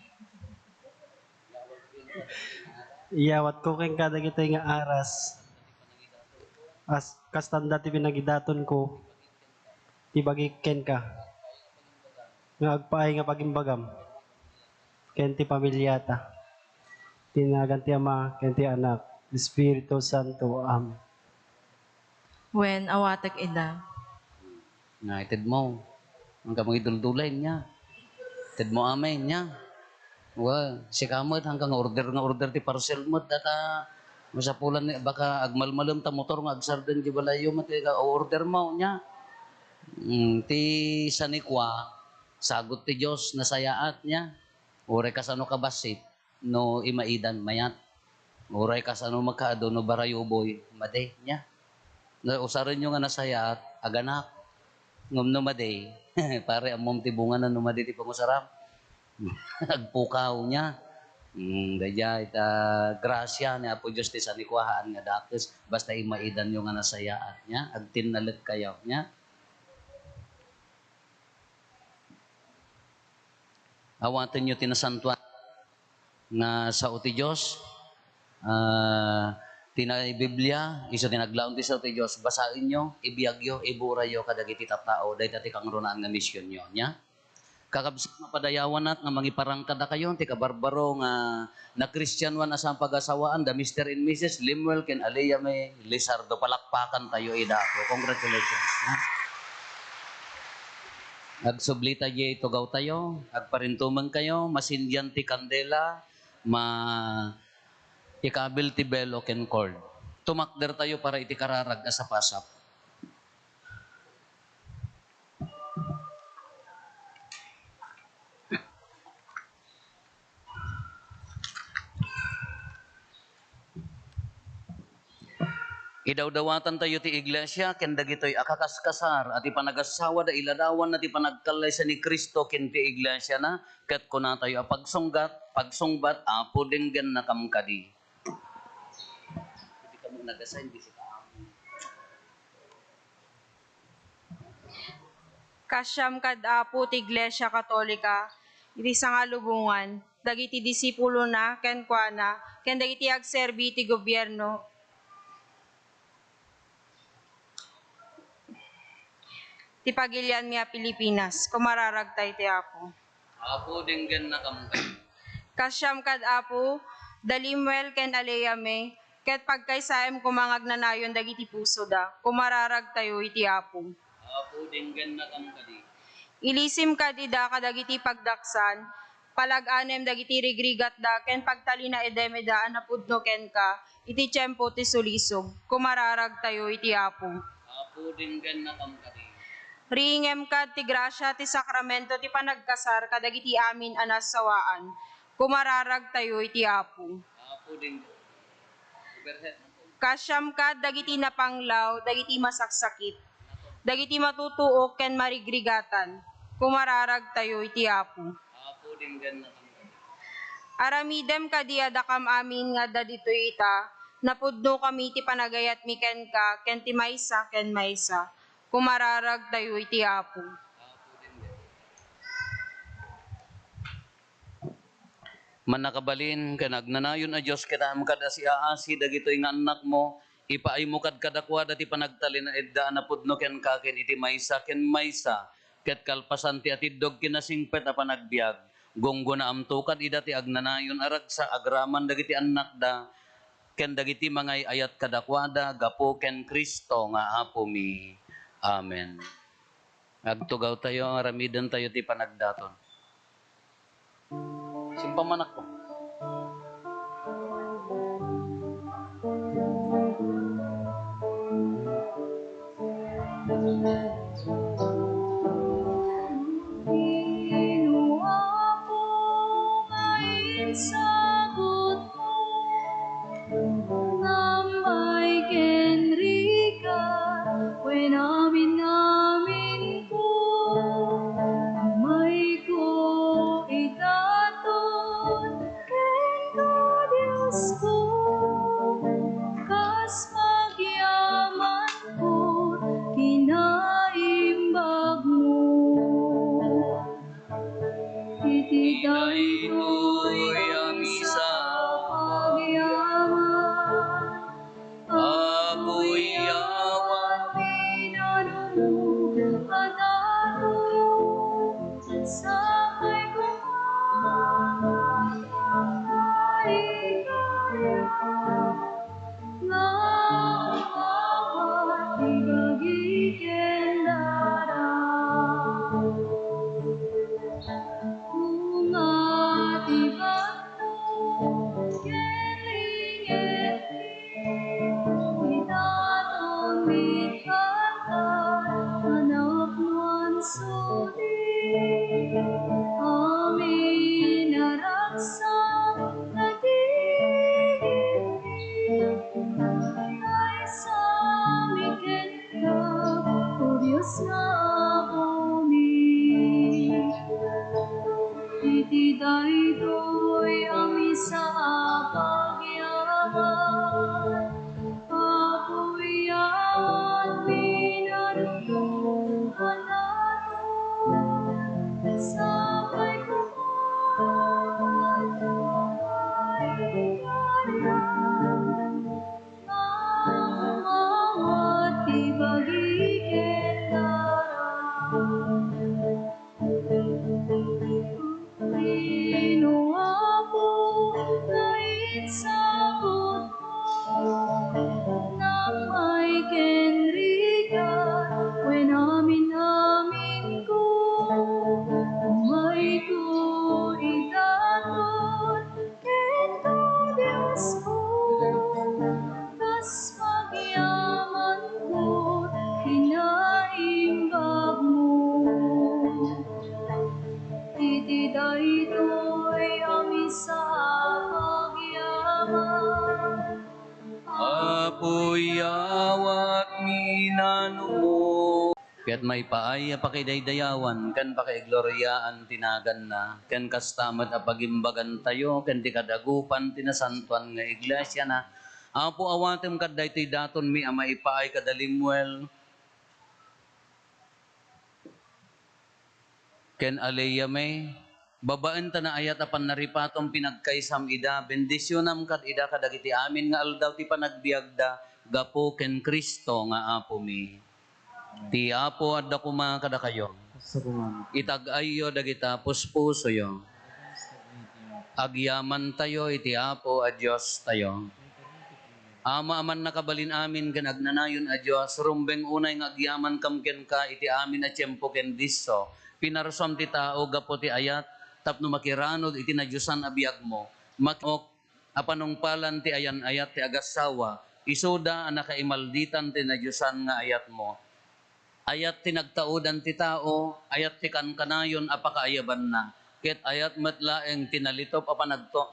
Iyawatko kenka dagitoy nga aras. As, kastan da ti pinagidatonko, ti bagik kenka, nga agpaay nga pagimbagam, ken ti pamiliata. Ti nagan ti Ama, ken ti Anak, Espiritu Santo. Amen. Wen, awatek ida. Nga itedmo. Ang kamang iduldulay niya. Itedmo amin niya. Wa, sika met, hangka nga order, nga order ti parcel met, data, masapulan ni, baka agmalmalem ta motor nga agsardeng di balayo met, ka order mo niya. Mm, ti sanikua, sagut ti Dios, nasayaat niya. Uray kasano kabassit, no imaidan, mayat. Uray kasano makaadu, no barayuboy, madi, niya. No usarenyo nga nasayaat, aganak. Ngem no madi, pare, ammom ti bungana no madi ti pangusaram. Agpukaw niya. Mm, daydiay, ta grasia ni Apo Dios ti sanikuahan nga dakes, basta imaidanyo nga nasayaat niya, agtinnalek kayo niya. Awatenyo ti nasantoan nga sao ti Dios. Ah, ti na-, Biblia, isu ti naglaom ti sao ti Dios. Basaenyo, ibiagyo, iburayyo kadagiti tattao. Dayta ti kangrunaan nga misionyo. Nya? Kakabsat, mapadayawanak nga mangiparang kadakayo ti kabarbaro nga nakristianoan a saan pagasawaan da Mister and Missus Lemuel ken Alea May Lizardo. Palakpakan tayo ida. Congratulations, ha? Agsubli tayo, itugaw tayo, agparintumeng kayo, masindian ti kandela, ma-, ikabil ti belo ken cord. Tumakder tayo para iti kararag a sapasap. Idawdawatantayo ti iglesia ken dagitoy a kakaskasar a ti panagasawada iladawanna ti panagkallaysa ni Cristo ken ti iglesiana, ket kunatayo a pagsunggat, pagsungbat, Apo, denggennakam kadi. Idi kamo nagasain, bisita, Apo. Kaasiam kad Apo ti Iglesia Katolika iti sangalubongan, dagiti disipulona kenkuana, ken dagiti agserbi iti gobierno ti pagilianmi a Pilipinas. Kumararagtayo iti Apo. Apo, denggennakam kadi. Kaasiam kad Apo, da Lemuel ken Alea May, ket pagkaysaem koma nga agnanayon dagiti pusoda. Kumararagtayo iti Apo. Apo, denggennakam kadi. Ilisim kad ida kadagiti pagdaksan, palag-anem dagiti rigrigatda, ken pagtalinaedem ida a napudno kenka iti tiempo ti sulisog. Kumararagtayo iti Apo. Apo, denggennakam kadi. Riingem kad ti grasia ti sakramento ti panagkasar kadagiti amin a nasawaan. Kumararagtayo iti Apo. Apo din. Overhead. Kasiam kad dagiti napanglaw, dagiti masaksakit, dagiti matutuok ken marigrigatan. Kumararagtayo iti Apo. Apo din gan napanglaw. Aramidem kadi a dakam amin nga adda ditoy ita, napudno kami ti panagayatmi kenka ken ti maysa ken maysa. Kumararagtayo iti Apo. Mannakabalin ken agnanayon a Dios, kitaem kad a siaasi dagitoy nga annakmo, ipaaymo kad kadakuada ti panagtalinaedda a napudno kenka ken iti maysa ken maysa, ket kalpasan ti atiddog kinasingpet a panagbiag, gunggonaamto kad ida ti agnanayon a ragsak agraman dagiti annakda, ken dagiti mangay-ayat kadakuada gapu ken Cristo nga Apomi. Amen. Agtugawtayo, aramidentayo ti panagdaton. Simpamanakko. Ino, Apo, nga insagutmo, ngamay ken rigat, wen amin-aminko, mayko idaton, kenka, Diosko, kas pagyamanko, kinaimbagmo. Iti daytoy a misa a pagyaman, Apo, iyawat, pinanunot a daton, sakay koma, ay kaya. Nga umawat ti bagi ken dara. Bunga ti bannog ken linget ti daton, mitpantay a napnuan suli. Amin a ragsak, nagigimik, naisami kenka, O Dios nga Apomi. Iti daytoy a misa a pagyaman, Apo, iyawat pinanunot a daton, sakay koma, ay kaya. Nga umawat ti bagi ken dara. Ino, Apo, nga insagutmo, ngamay ken rigat, wen amin-aminko, mayko idaton, kenka, Diosko, kas pagyamanko, kinaimbagmo. Iti daytoy a misa a pagyaman, Apo, iyawat minanomo. Ket maipaay a pakidaydayawan ken pakaigloriaan ti naganna, ken kasta met a pagimbagantayo ken ti kadagupan ti nasantoan nga iglesiana. Apo, awatem kad daytoy datonmi a maipaay kada Lemuel ken Aliyame, babaen ta naayat a pannaripatom, pinagkaysam ida, bendisionam kad ida kadagiti amin nga aldaw ti panagbiagda gapu ken Cristo nga Apomi. Ti Apo adda koma kadakayo. Kasta koma. Itag-ayyo dagita puspusoyo. Agyamantayo iti Apo a Diostayo. Ama a mannakabalin amin ken agnanayon a Dios, rumbeng unay nga agyamankam kenka iti amin a tiempo ken disso. Pinarsuam ti tao gapu ti ayat tapno makiranod iti nadiosan a biagmo. Mak-, a panungpalan ti ayan-ayat ti agassawa, isuda a nakaimalditan ti nadiosan nga ayatmo. Ayat ti nagtaudan ti tao, ayat ti kankanayon a pakaayabanna, ket ayat met laeng ti nalitup a panagto-,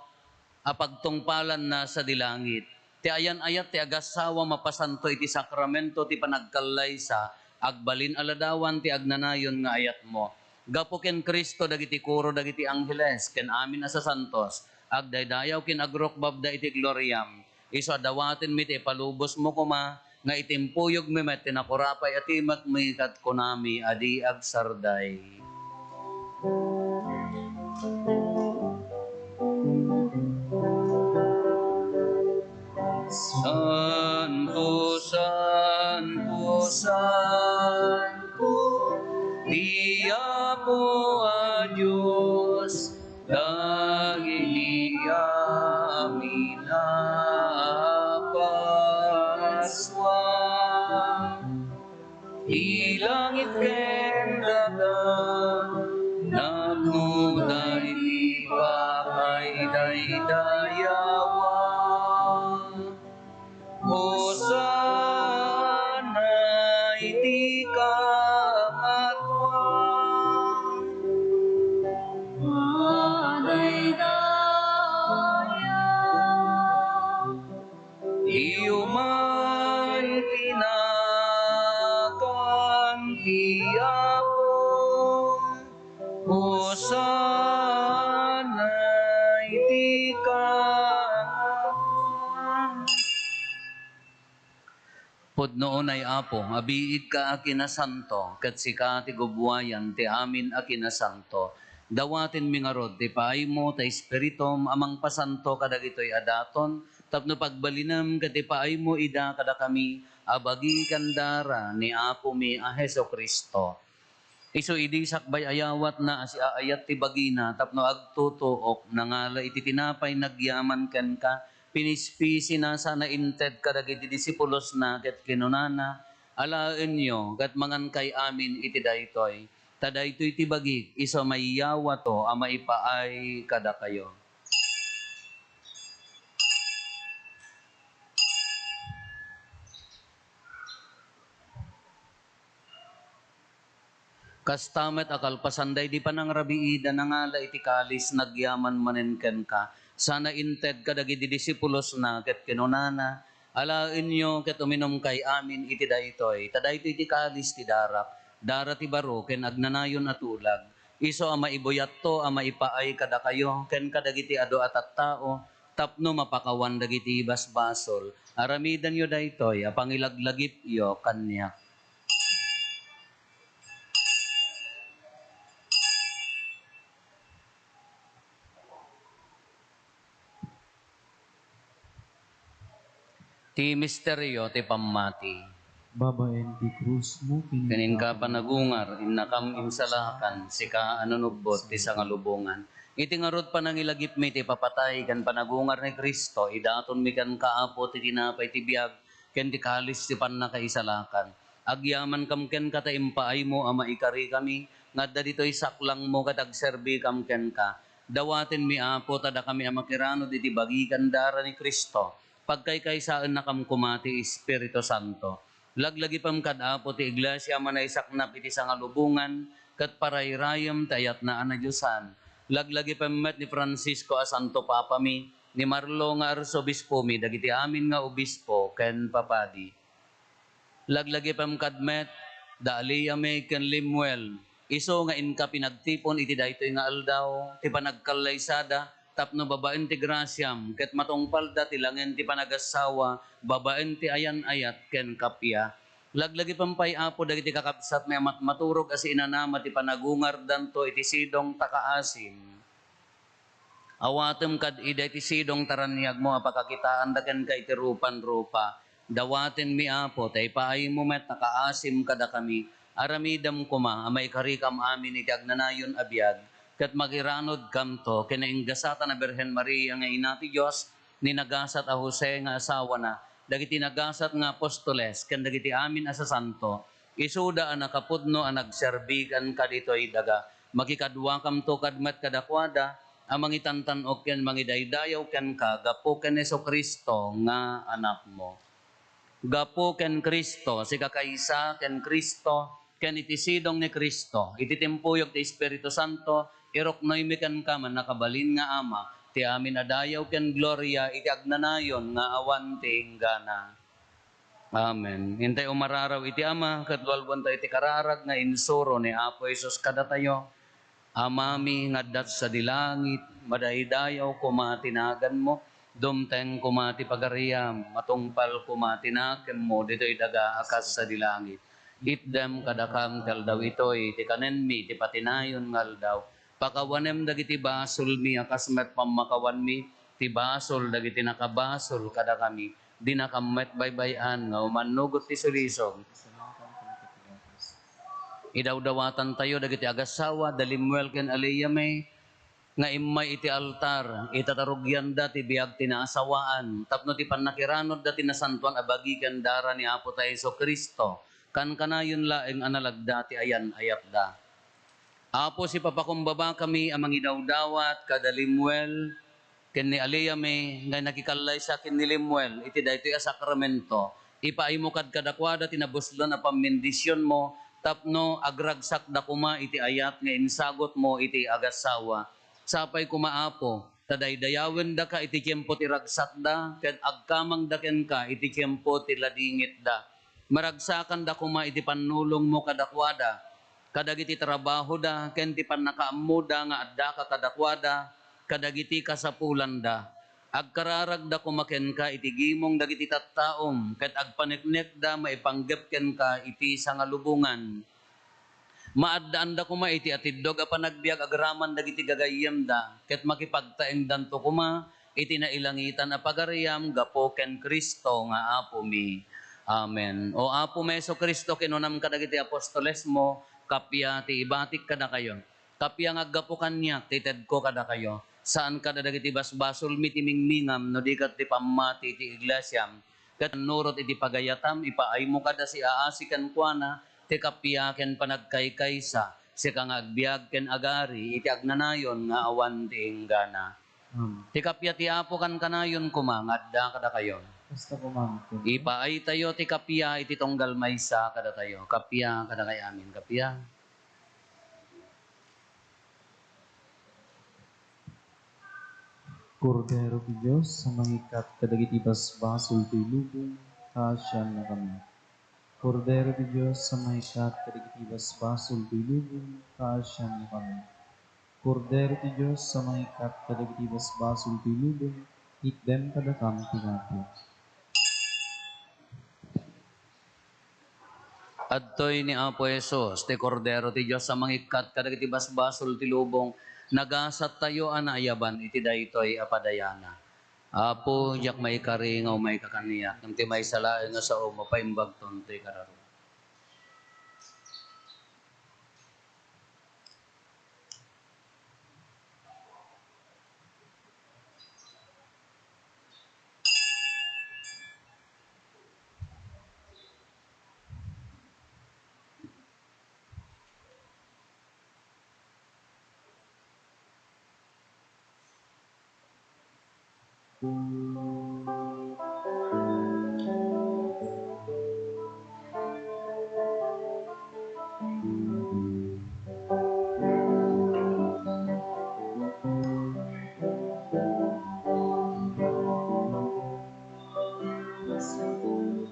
a pagtungpalanna sadi langit. Ti ayan-ayat ti agassawa mapasanto iti sakramento ti panagkallaysa, agbalin a ladawan ti agnanayon nga ayatmo. Gapu ken Cristo dagiti koro dagiti angheles ken amin a sasantos, agdaydayaw ken agrukbabda iti gloriam. Isu a dawatenmi ti ipalubosmo koma nga itimpuyogmi met ti nakurapay a timekmi ket kunami a di agsarday. Santo, santo, santo, ti Apo a Dios, dagiti amin a Pasua. Ti langit ken daga, napnoda iti pakadaydayawan. Hosanna iti kaangawan. Padaydaya. Isu man ti nagan ti Apo. Hosanna iti kaangawan. Pudno unay, Apo, a biigka a kinasanto, ket sika ti gubbuayan ti amin a kinasanto. Dawatenmi ngarud ti paaymo ta Espiritum a mangpasanto kadagitoy a daton, tapno pagbalinem ket ipaaymo ida kadakami a bagi ken dara ni Apomi a Jesu-Cristo. Isu idi sakbay a yawatna a siaayat ti bagina tapno agtutuok, nangala iti tinapay nagyaman kenka, pinispisina sana inted kadagiti disipulosna ket kinunana, "Alaenyo ket mangankay amin iti daytoy, ta daytoy ti bagik isu a mayyawato a maipaay kadakayo." Kasta met a kalpasan daydi panangrabiida, nangala iti kalis, nagyaman manen kenka, sana inted kadagiti disipulosna, ket kinunana, "Alaenyo ket uminumkay amin iti daytoy, ta daytoy ti kalis ti darak, dara ti baro ken agnanayon a tulag, isu a maibuyatto a maipaay kadakayo ken kadagiti adu a tattao tapno mapakawan dagiti basbasol. Aramidenyo daytoy a pangilaglagipyo kaniak." Ti misterio ti pammati. Babaen ti krusmo, ken inka panagungar, innakam insalakan, sika a nanubbot ti sangalubongan. Iti ngarud panangilagipmi ti papatay ken panagungar ni Cristo, idatonmi kenka, Apo, ti tinapay ti biag, ken ti kalis ti pannakaisalakan. Agyamankam kenka ta impaaymo a maikarikami nga adda ditoy saklangmo ket agserbikam kenka. Dawatenmi, Apo, ta dakami a makiranud iti bagi ken dara ni Cristo, pagkaykaysaennakam koma ti Espiritu Santo. Laglagipem kad, Apo, ti iglesia a manaysaknap iti sangalubongan ket parayrayem ti ayatna a nadiosan. Laglagipem met ni Francisco a Santo Papami, ni Marlo nga Arsobispomi, dagiti amin nga obispo ken papadi. Laglagipem kad met da Aliame ken Lemuel, isu nga inka pinagtipon iti daytoy nga aldaw ti panagkallaysada tapno babaen ti grasiam ket matungpalda ti langen ti panagassawa babaen ti ayan-ayat ken kappia. Laglagipem pay, Apo, dagiti kakabsatmi a matmaturog a siinanama ti panagungardanto iti sidong ta kaasim. Awatem kad ida iti sidong ta raniagmo a pakakitaanda kenka iti rupan-rupa. Dawatenmi, Apo, ta ipaaymo met a kaasim kadakami. Aramidem koma a maikarikam amin iti agnanayon a biag, ket makiranudkamto ken nainggasatan a Birhen Maria nga Ina ti Dios, ni nagasat a Jose nga asawana, dagiti nagasat nga apostoles, ken dagiti amin a sasanto, isuda a nakapudno a nagserbi kenka ditoy daga. Makikaduakamto kad met kadakuada a mangitantan-ok ken mangidaydayaw kenka gapu ken Jesu-Cristo nga Anakmo. Gapu ken Cristo, sikakaysa ken Cristo, ken iti sidong ni Cristo, iti timpuyog ti Espiritu Santo, iruknoymi kenka, mannakabalin nga Ama, ti amin a dayaw ken gloria iti agnanayon nga awan ti inggana. Amen. Intay umararaw iti Ama, ket walwentayo iti kararag nga insuro ni Apo Jesus kadatayo. Amami nga adda sadi langit, madaydayaw koma ti naganmo, dumteng koma ti pagariam, matungpal koma ti nakemmo ditoy daga a kas sadi langit. Itdem kadakam ti aldaw itoy ti kanenmi ti patinayon nga aldaw. Pakawanem dagiti basolmi a kas met pammakawanmi ti basol dagiti nakabasol kadakami. Dinakam met baybay-an nga umannugot ti sulisog. Idawdawatantayo dagiti agassawa, da Lemuel ken Aliyah May, nga immay iti altar, itatarugianda ti biag ti naasawaan, tapno ti pannakiranodda ti nasantoan a bagi ken dara ni Apo ta Jesu-Cristo, kankanayon laeng a nalagda ti ayan-ayatda. Apo, sipapakumbabakami a mangidawdawat kada Lemuel ken ni Aliyah May nga nakikallaysa ken ni Lemuel iti daytoy a sakramento. Ipaaymo kad kadakuada ti nabuslen a pammendisionmo tapno agragsakda koma iti ayat nga insagutmo iti agassawa. Sapay koma, Apo, ta daydayawendaka iti tiempo ti ragsakda ket agkamangda kenka iti tiempo ti ladingitda. Maragsakanda koma iti pannulongmo kadakuada, kadagiti trabahoda, ken ti pannakaammoda nga addaka kadakuada, kadagiti kasapulanda. Agkararagda koma kenka iti gimong dagiti tattaom, ket agpaneknekda maipanggep kenka iti sangalubongan. Maaddaanda koma iti atiddog a panagbiag agraman dagiti gagayyemda, ket makipagtaengdanto koma iti nailangitan a pagariam gapu ken Cristo nga Apomi. Amen. O Apo mi Jesu-Cristo, kinunam kadagiti apostolesmo, kappia ti ibatik kadakayo. Kappia nga aggapu kaniak ti tedko kadakayo. Saan kada dagiti basbasolmi ti mingmingam no di ket ti pammati ti iglesiam. Ket nurot iti pagayatam, ipaaymo kada siaasi kenkuana ti kappia ken panagkaykaysa, sika nga agbiag ken agari iti agnanayon nga awan ti inggana. Amen. Ti kappia ti Apo kankanayon koma nga adda kadakayo. Kasta koma met kenka. Ipaaytayo ti kappia iti tunggal maysa kadatayo. Kappia kadakay amin. Kappia. Kordero ti Dios a mangikkat kadagiti basbasol ti lubong, kaasiannakami. Kordero ti Dios a mangikkat kadagiti basbasol ti lubong, kaasiannakami. Kordero ti Dios a mangikkat kadagiti basbasol ti lubong, itdem kadakam ti Apo. Adtoy ni Apo Jesus, ti Kordero ti Dios a mangikkat kadagiti basbasol ti lubong, nagasattayo a naayaban iti daytoy a padayana. Apo, diak maikari nga umayka kaniak, ngem ti maysa laeng nga sao, mapaimbagton ti kararua.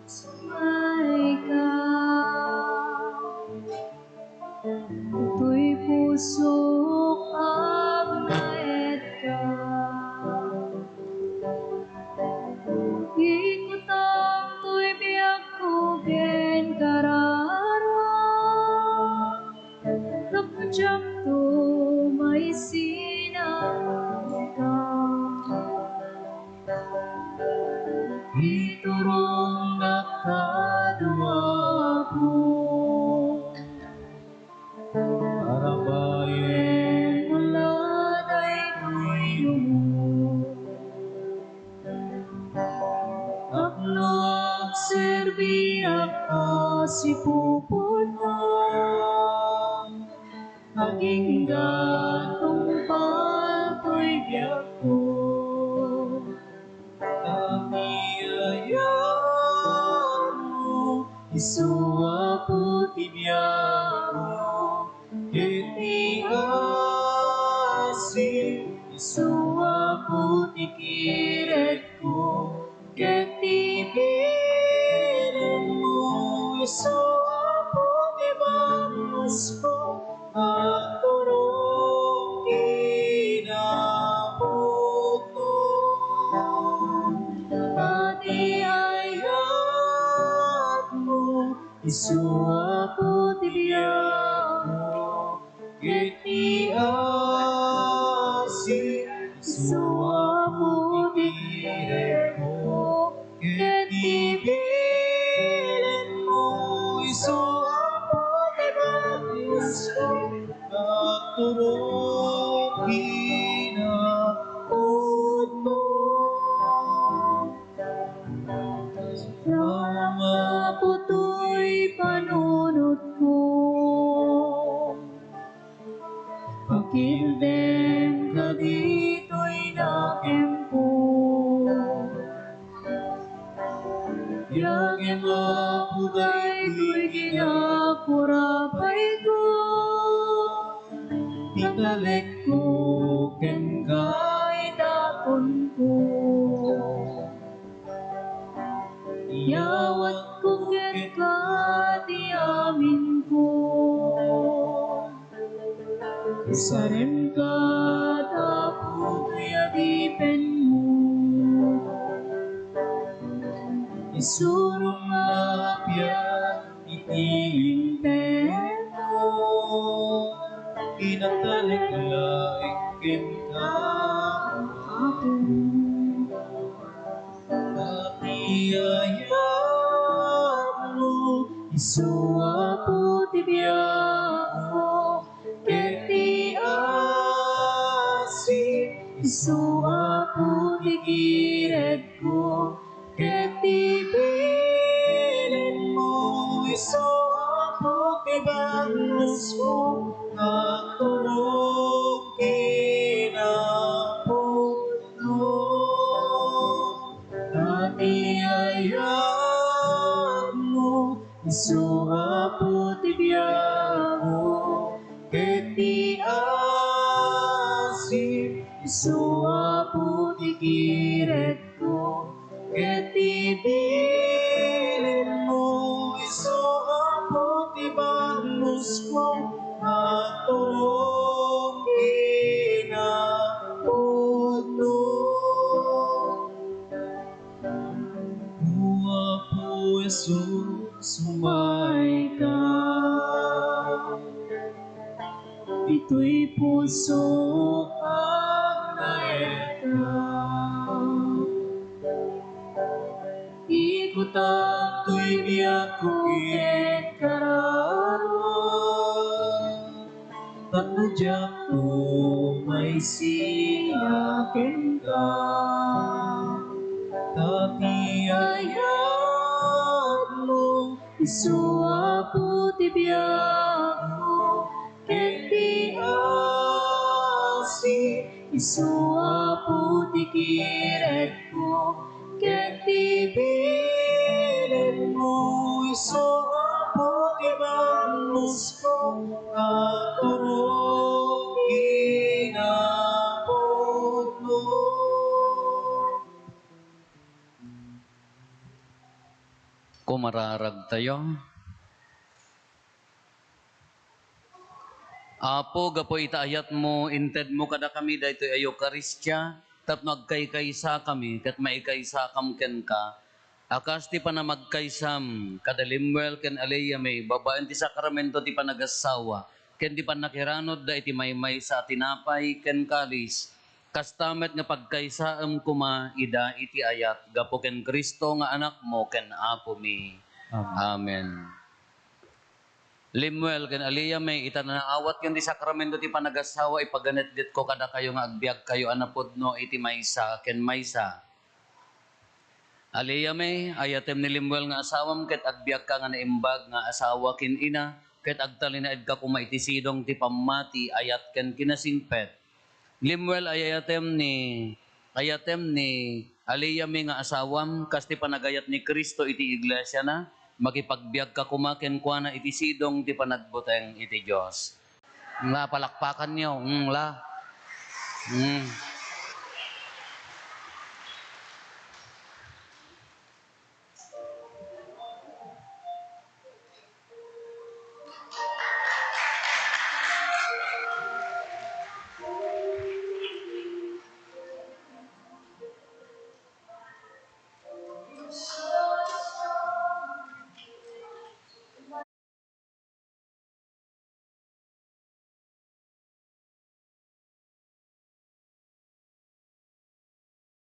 Sumaika. Toy pusok agnaedka. Ikutam toy biagko ken kararuak. Tapno diakto maisinangka. Iturongnak kano, Apo. Arabayen la daytoy lubong. Tapno agserbiak a sipupulna. Agingga tungpal toy biagko. Amiaya. Isu Apo ti biagko, ket ti asi. Isu Apo ti kirekko, ket ti bilinmo. Isu Apo ti banusko, agturong kinapudno. Ati ayatmo, isu Apo ti biagko, ket ti asi. Isu Apo ti kirekko, ket ti bilinmo. Isu Apo ti banusko, agturong kinapudno. Salamat, Apo, toy panunotko. Pakirdem kaditoy nakenko. Biagem, Apo, daytoy kinakurapayko. Italekko kenka, idatonko. Iyawatko kenka ti aminko. Usaremka, Apo, toy adipenmo. Isurong nga apian iti Inferno, inatalek laeng kenka, Apo. Ati ayatmo, isu Apo ti biagko, ket ti asi. Isu Apo ti kirekko, ket ti bilinmo. Isu Apo ti banusko, agturong kinapudno. Ati ayatmo, isu Apo ti biagko, ket ti asi. Isu Apo ti kirekko, ket ti bilinmo. Isu Apo ti banusko, agturong kinapudno. O Apo Jesus, umayka. Ditoy pusok agnaedka. Ikutak toy biagko ket kararua, tapno diak tumaysiya kenka. Ta ti ayatmo, isu Apo ti biagko, ket ti asi. Isu Apo ti kirekko, ket ti bilinmo. Isu Apo ti banusko, agturong kinapudno. Kumararagtayo. Apo, gapu ita ayatmo, intedmo kadakami daytoy a Eukaristia, tapno agkaykaysakami ket maikaysakam kenka, a kas ti panamagkaysam kada Lemuel ken Aliyah May babaen ti sakramento ti panagassawa ken ti pannakiranudda iti maymaysa a tinapay ken kalis. Kasta met nga pagkaysaem koma ida iti ayat gapu ken Cristo nga Anakmo ken Apomi. Amen. Amen. Lemuel ken Aliyah May, ita naawatyon ti sakramento ti panagassawa, ipaganetgetko kadakayo nga agbiagkayo a napudno iti maysa ken maysa. Aliyah May, ayatem ni Lemuel nga asawam ket agbiagka nga naimbag nga asawa ken ina, ket agtalinaedka koma iti sidong ti pammati, ayat ken kinasingpet. Lemuel, ayatem ni, ayatem ni Aliyah May nga asawam, kas ti panagayat ni Cristo iti iglesiana, makipagbiagka koma kenkuana iti sidong ti panagbuteng iti Dios. Nga, palakpakanyo, mm, la. Mm.